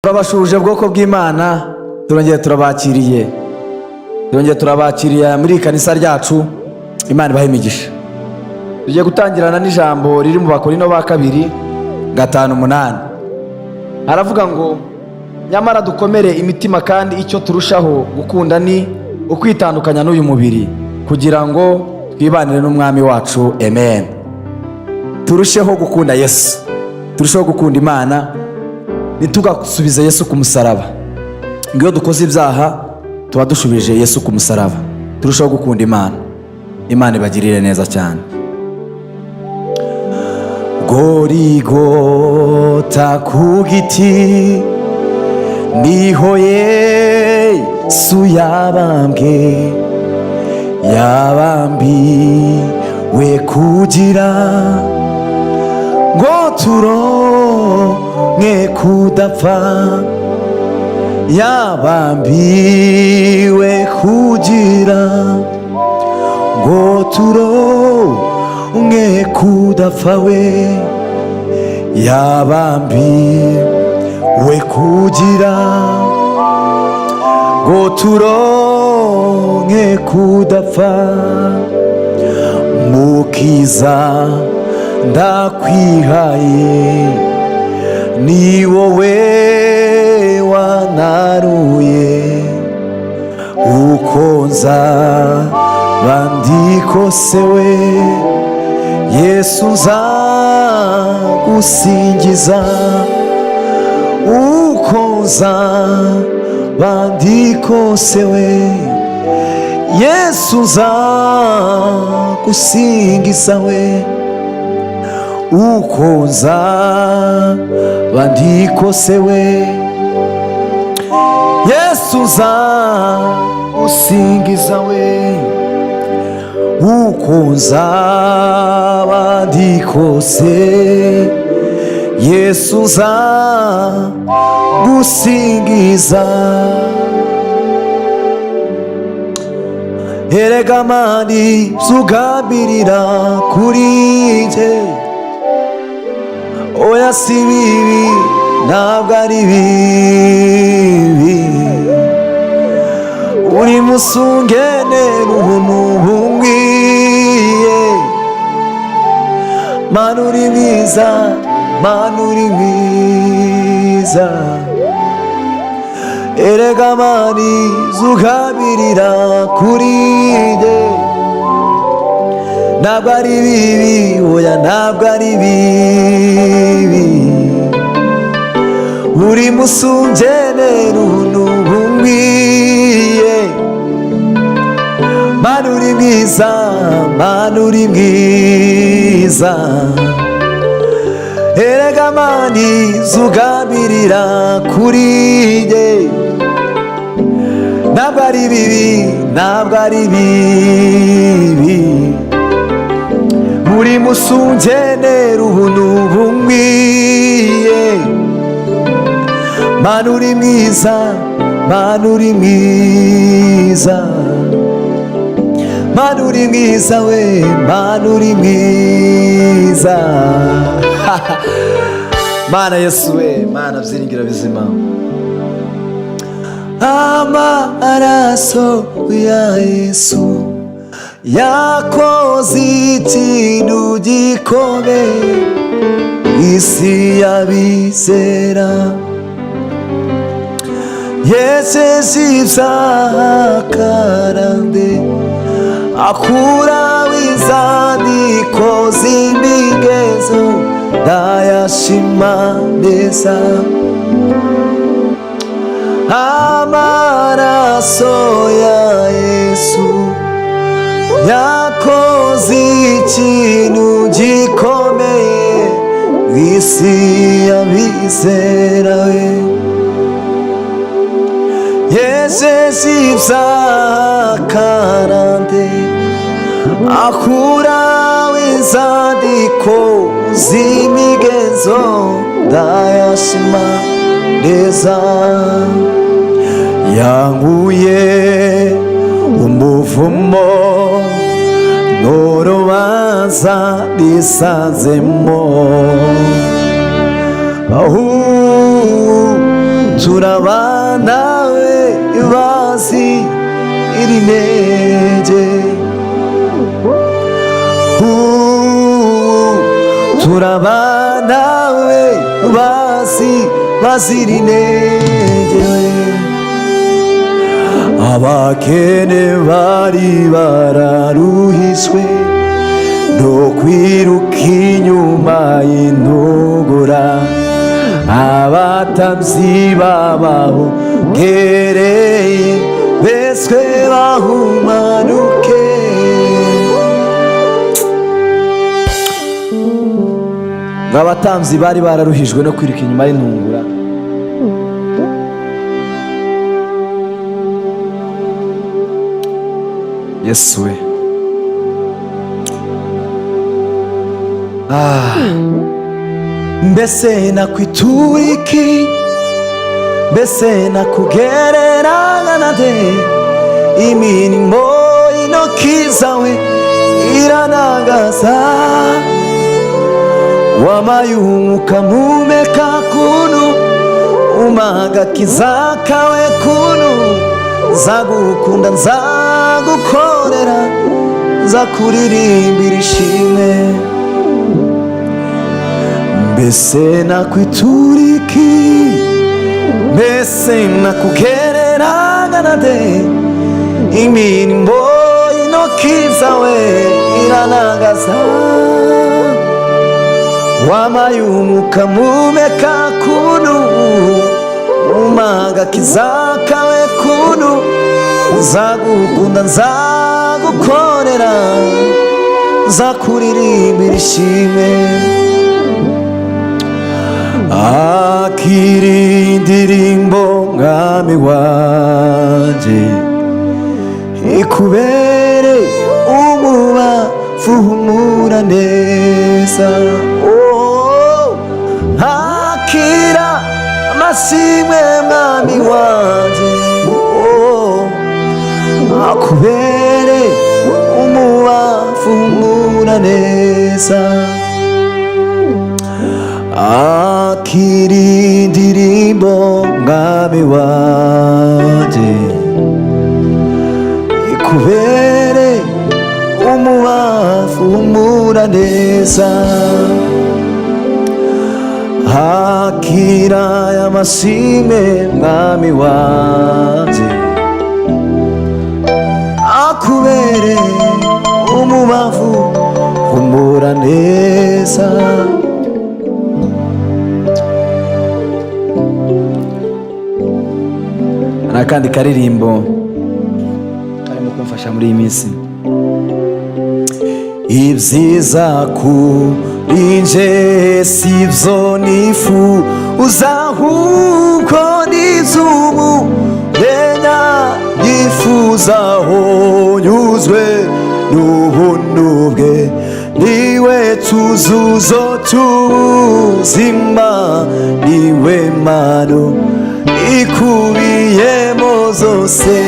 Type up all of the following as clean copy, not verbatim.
Turabashuje bwoko bw'Imana, turongeye turabakiriye, turongeye turabakiriye muri iri kanisa ryacu. Imana ibahe imigisha. Tugiye gutangirana n'ijambo riri mu Bakorinto ba kabiri 5:8. Haravuga ngo: "Nyamara dukomere imitima, kandi icyo turushaho gukunda ni ukwitandukanya n'uyu mubiri kugira ngo twibanire n'Umwami wacu." Amen. Turusheho gukunda Yesu, turusheho gukunda Imana, ntitugasubize Yesu ku musaraba. Ngo iyo dukoze ibyaha tuba dushubije Yesu ku musaraba. Turusheho gukunda Imana. Imana ibagirire neza cyane. Gorigota ku giti niho Yesu yabambwe, yabambiwe kugira ngo turonke kudapfa, yabambiwe kugira ngo turonke kudapfa we, yabambiwe kugira ngo turonke kudapfa. Mukiza, ndakwihaye, ni wowe wanaruye. Uko nzaba ndi kose we, Yesu, nzagusingiza. Uko nzaba ndi kose we, Yesu, nzagusingiza we. Uko nzaba ndi kose we, Yesu, nzagusingiza we. Uko nzaba ndi kose, Yesu, nzagusingiza. Erega Mana, zugambirira kuri njye, oya, si bibi, ntabwo ari bibi. Uri musungenera ubuntu bungwiye. Mana, uri mwiza, Mana, uri mwiza. Erega Mana, zugabirira kuri njye, ntabwo ari bibi, oya, ntabwo ari bibi. Uri musungenera ubuntu bungwiye. Mana, uri mwiza, Mana, uri mwiza. Erega Mana, zugambirira kuri njye, ntabwo ari bibi, ntabwo ari bibi. Uri musungenera ubuntu bungwiye. Mana, uri mwiza, Mana, uri mwiza. Mana, uri mwiza we, Mana, uri mwiza. Mana Yesu we, Mana byiringira bizima. Amaraso ya Yesu yakoze ikintu gikomeye isi y'abizera, yejeje ibyaha karande, akuraho inzandiko z'imigenzo. Ndayashima neza. Amaraso ya Yesu yakoze ikintu gikomeye mu isi y'abizera we, yejeje ibyaha karande, akuraho inzandiko z'imigenzo. Ndayashima neza. Yankuye umuvumo n'urubanza bisanzemo. Turabana we bazi irinege. Ubu turabana we bazi bazira intege we. Abakene bari bararuhiswe no kwiruka inyuma y'intugura, abatambyi babahongereye beswe bahumanuke. Ngo abatambyi bari bararuhijwe no kwiruka inyuma y'intungura. Yesu we. Ah. Mbese nakwitura iki? Mbese nakugereranya na nde? Imirimo y'intoki zawe iranangaza. Wampaye umwuka mpumeka kuntu, umpa agakiza kawe kuntu. Nzagukunda, nzagukorera, nzakuririmbira ishimwe. Mbese nakwitura iki? Mbese nakugereranya na nde? Imirimo y'intoki zawe iranangaza. Wampaye umwuka mpumeka kuntu, umpa agakiza kawe kuntu. Nzagukunda, nzagukorera, nzakuririmbira ishimwe. Akira indirimbo, mwami wanjye, ikubere umubavu uhumura neza. Oh, akira amashimwe, mwami wanjye. Oh, akubere umubavu uhumura neza. Akira indirimbo, mwami wanjye, ikubere umubavu uhumura neza. Akira aya mashimwe, mwami wanjye, akubere umubavu uhumura neza. Hari akandi karirimbo karimo kumfasha muri iyi minsi. Ibyiza kuri nje si byo nifuza, ahubwo niz'umurenya yifuzaho, nyuzwe n'ubuntu bwe. Niwe tuzuzo tuzima, niwe mano ikubiyemo zose.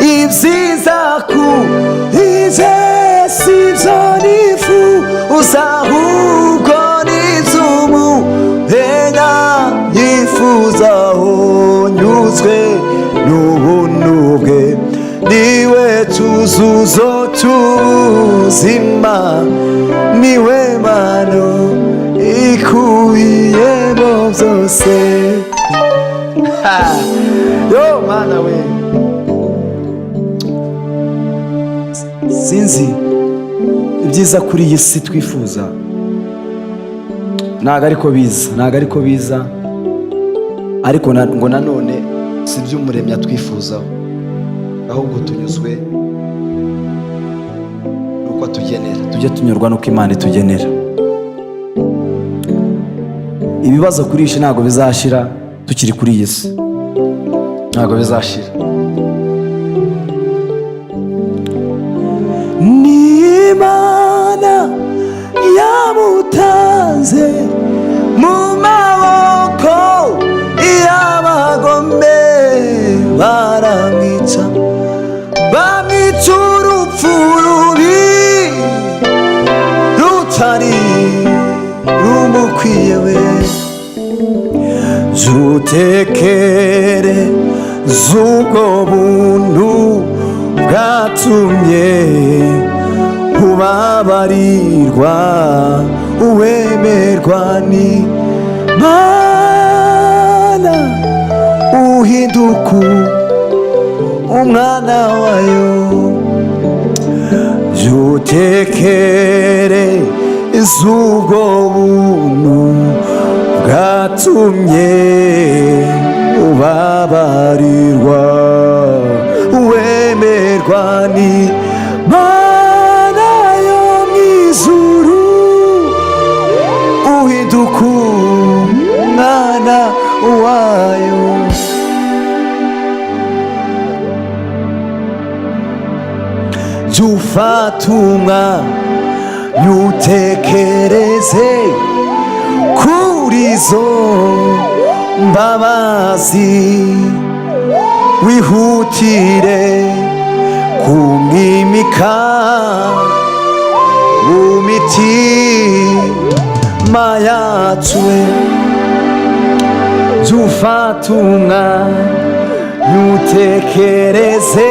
Ibyiza kuri nje si byo nifuza, ahubwo niz'umurenya yifuzaho, nyuzwe n'ubuntu bwe. Niwe tuzuzo tuzima, niwe mano ikubiyemo byose. Yo mana we, sinzi, ibyiza kuri iyi si twifuza ntabwo ariko biza, ntabwo ariko biza, ariko ngo nanone si iby'umuremyi atwifuzaho, ahubwo tunyuzwe n'uko atugenera. Tujye tunyurwa n'uko Imana itugenera. Ibibazo kuri iyi si ntabwo bizashira tukiri kuri iyi si, ntabwo bizashira. Ni Imana yamutanze mu maboko y'abagome, baramwica, bamwica urupfu rubi rutari rumukwiye we. Jutekere z'ubwo buntu bwatumye ubabarirwa, uwemerwa n'Imana, uhinduka umwana wayo. Jutekere z'ubwo buntu bwatumye ubabarirwa, wemerwa n'Imana yo mu ijuru, uhinduka umwana wayo. Jya ufata umwanya utekereze kuri izo mbabazi, wihutire kumwimika mu mitima yacu. Jya ufata umwanya utekereze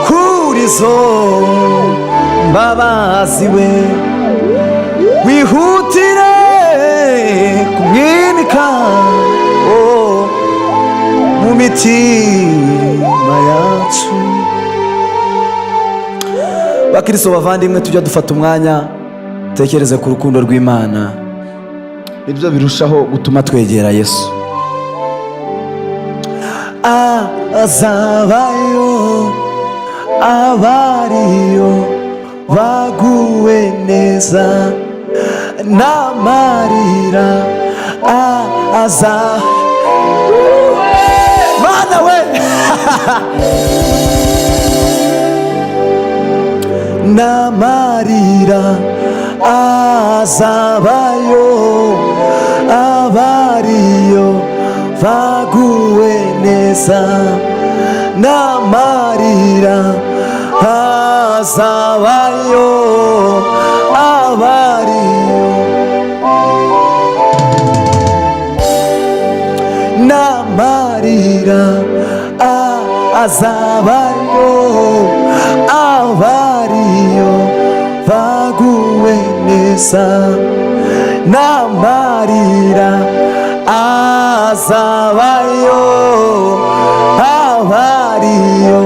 kuri izo mbabazi, we wihutire kumwimika, oh, mu mitima yacu. Bakristo bavandimwe, tujya dufata umwanya dutekereze ku rukundo rw'Imana, nibyo birushaho gutuma twegera Yesu. Azabayo abariyo baguwe neza n'amarira aza. Mana we, n'amarira azabayo abariyo baguwe neza n'amarira azabayo abariyo n'amarira azabayo abariyo baguwe neza n'amarira azabayo abariyo.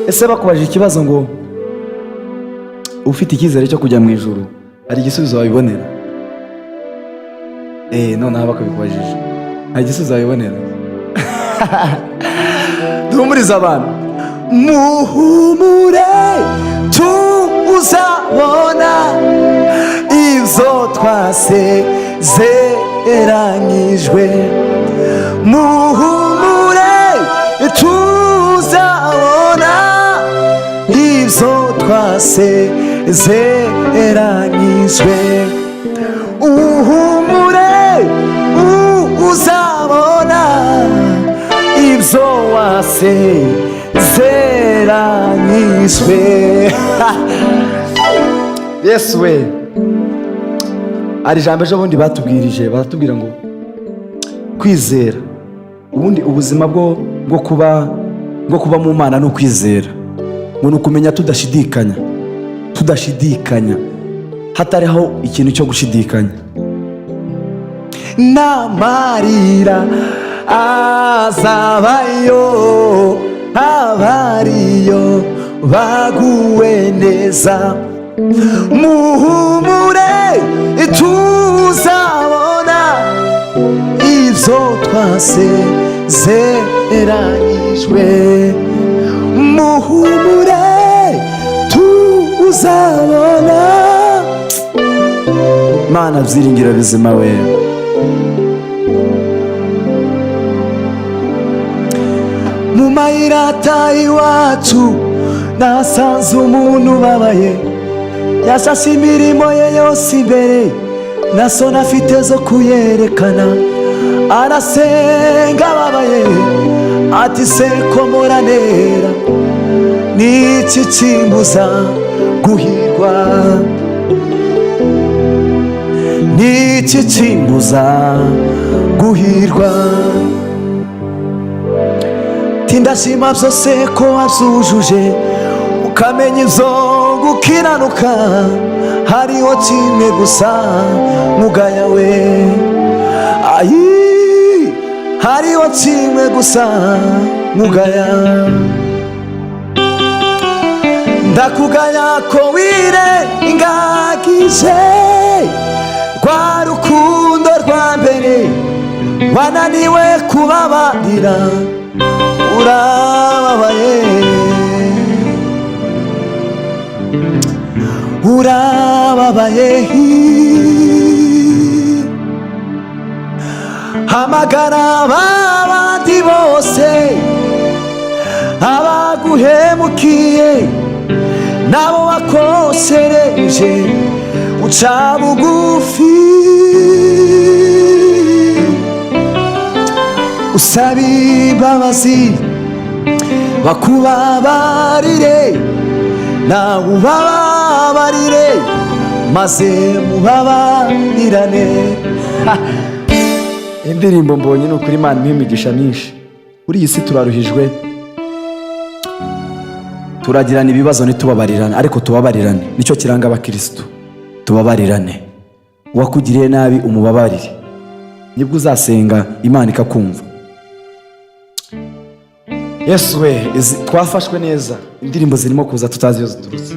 Ese bakubajije ikibazo ngo ufite icyizere cyo kujya mu ijuru, hari igisubizo wabibonera? Noneho bakabikubajije, hari igisubizo wabibonera? Duhumurize abantu, muhumure, tuzabona ibyo twasezeranyijwe. Muhumure, tuzabona ibyo twasezeranyijwe. Uhumure, uzabona ibyo wasezeranyijwe. Yesu we, hari ijambo ejo bundi batubwirije, baratubwira ngo kwizera, ubundi ubuzima bwo kuba mu Mana ni ukwizera, ngo ni ukumenya tudashidikanya, tudashidikanya, hatariho ikintu cyo gushidikanya. N'amarira azabayo abariyo baguwe neza. Muhumure, tuzabona ibyo twasezeranyijwe. Muhumure, tuzabona. Mana byiringiro bizima we, mu mayira ataha iwacu nasanze umuntu ubabaye, yasashe imirimo ye yose imbere na soni afite zo kuyerekana. Arasenga ababaye ati: "Se ko muranera, niki kimbuza guhirwa?" Iki kimbuza guhirwa? Tindashima byose ko wabyujuje, ukamenya ibyo gukiranuka. Hariho kimwe gusa mugaya we, ayi, hariho kimwe gusa mugaya. Ndakugaya ko wirengagije rwa rukundo rwa mbere, wananiwe kubabarira, urababaye, urababaye. Hamagara babandi bose abaguhemukiye nabo wakosereje, uca bugufi usaba imbabazi, bakubabarire, nawe ubabarire, maze mubabarirane. Indirimbo mbonye ni ukuri. Imana impa imigisha myinshi. Kuri iyi si turaruhijwe, turagirana ibibazo ntitubabarirane, ariko tubabarirane, nicyo kiranga abakirisitu. Tubabarirane. Uwakugiriye nabi umubabarire, nibwo uzasenga Imana ikakumva. Yesu we, twafashwe neza. Indirimbo zirimo kuza tutazi iyo ziturutse.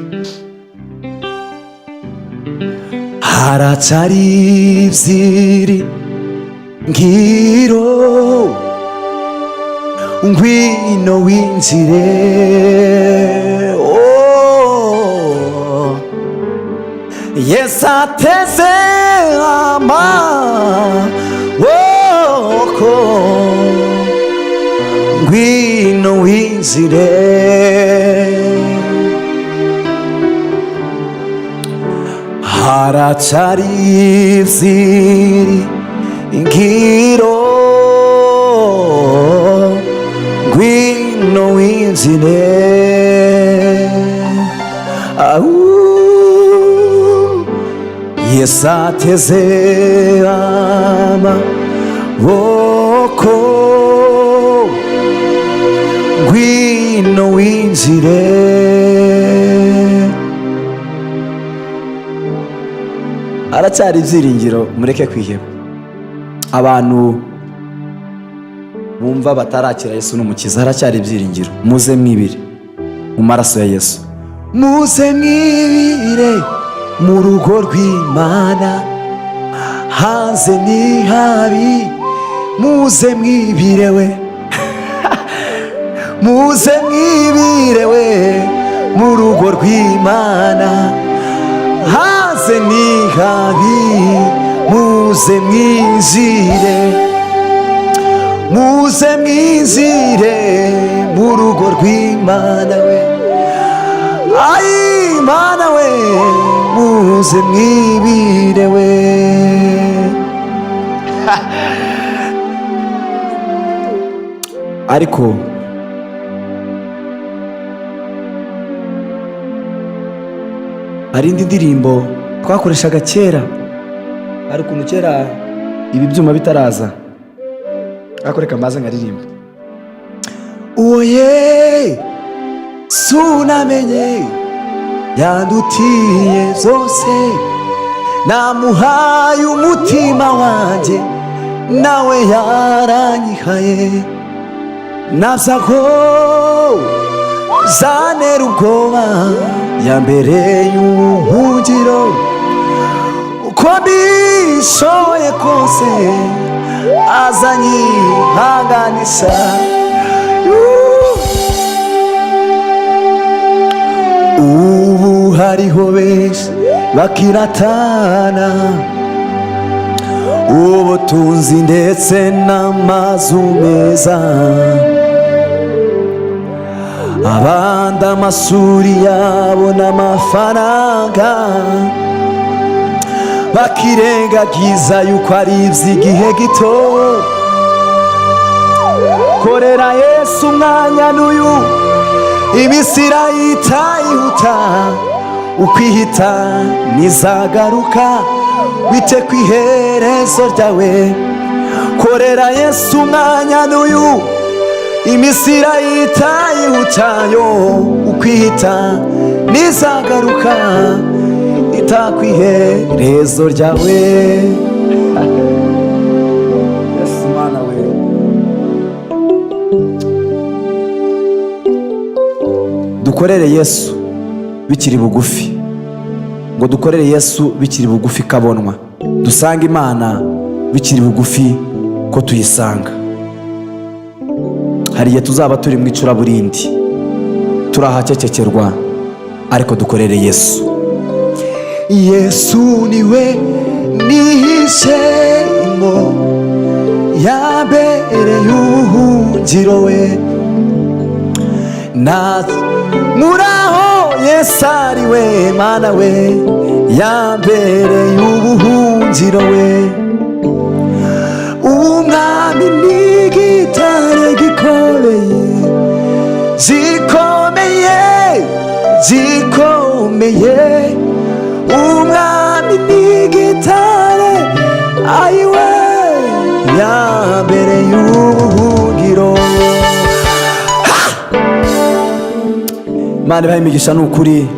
Haracyari ibyiringiro, ngwino winjire. Oh. Yesu ateze amaboko, ngwino winjire. Haracyari ibyiringiro, ngwino winjire. Au, Yesu ateze amaboko, ngwino winjire. Haracyari ibyiringiro, mureke kwiheba. Abantu bumva batarakira Yesu n'Umukiza, haracyari ibyiringiro. Muze mwibire mu maraso ya Yesu, muze mwibire mu rugo rw'Imana. Hanze ni habi, muze mwibire we, muze mwibire we mu rugo rw'Imana. Hanze ni habi, muze mwinjire, muze mwinjire mu rugo rw'Imana we. Ayi Mana we, muze mwibire we. Ariko hari indi ndirimbo twakoreshaga kera, hari ukuntu kera ibi byuma bitaraza, ariko reka mbaze nkaririmba. Uwo Yesu namenye yandutiye zose, namuhaye umutima wanjye, nawe yaranyihaye. Nabyago zantera ubwoba, ya mbere y'ubuhungiro. Uko mbishoboye kose azanyihanganisha. Ubu hariho benshi bakiratana ubutunzi ndetse n'amazu meza, abandi amashuri yabo n'amafaranga, bakirengagiza yuko ari iby'igihe gito. Korera Yesu umwanya n'uyu, iminsi irahita yihuta, ukwihita ntizagaruka. Wite ku iherezo ryawe. Korera Yesu umwanya n'uyu, imisira yitayihutayo ukwihita nizagaruka. Ita ku iherezo ryawe. Yesu Mana we, dukorere Yesu bikiri bugufi, ngo dukorere Yesu bikiri bugufi kabonwa, dusange Imana bikiri bugufi ko tuyisanga. Hari igihe tuzaba turi mu icuraburindi, turahacecekerwa, ariko dukorere Yesu. Yesu niwe nihishemo, yambereye ubuhungiro we. Na muraho, Yesu ari we Mana we, yambereye ubuhungiro we. Umwami ni igitare gikomeye, gikomeye, gikomeye. Umwami ni igitare, ayiwe, yambereye ubuhungiro. Imana ibahe imigisha, ni ukuri.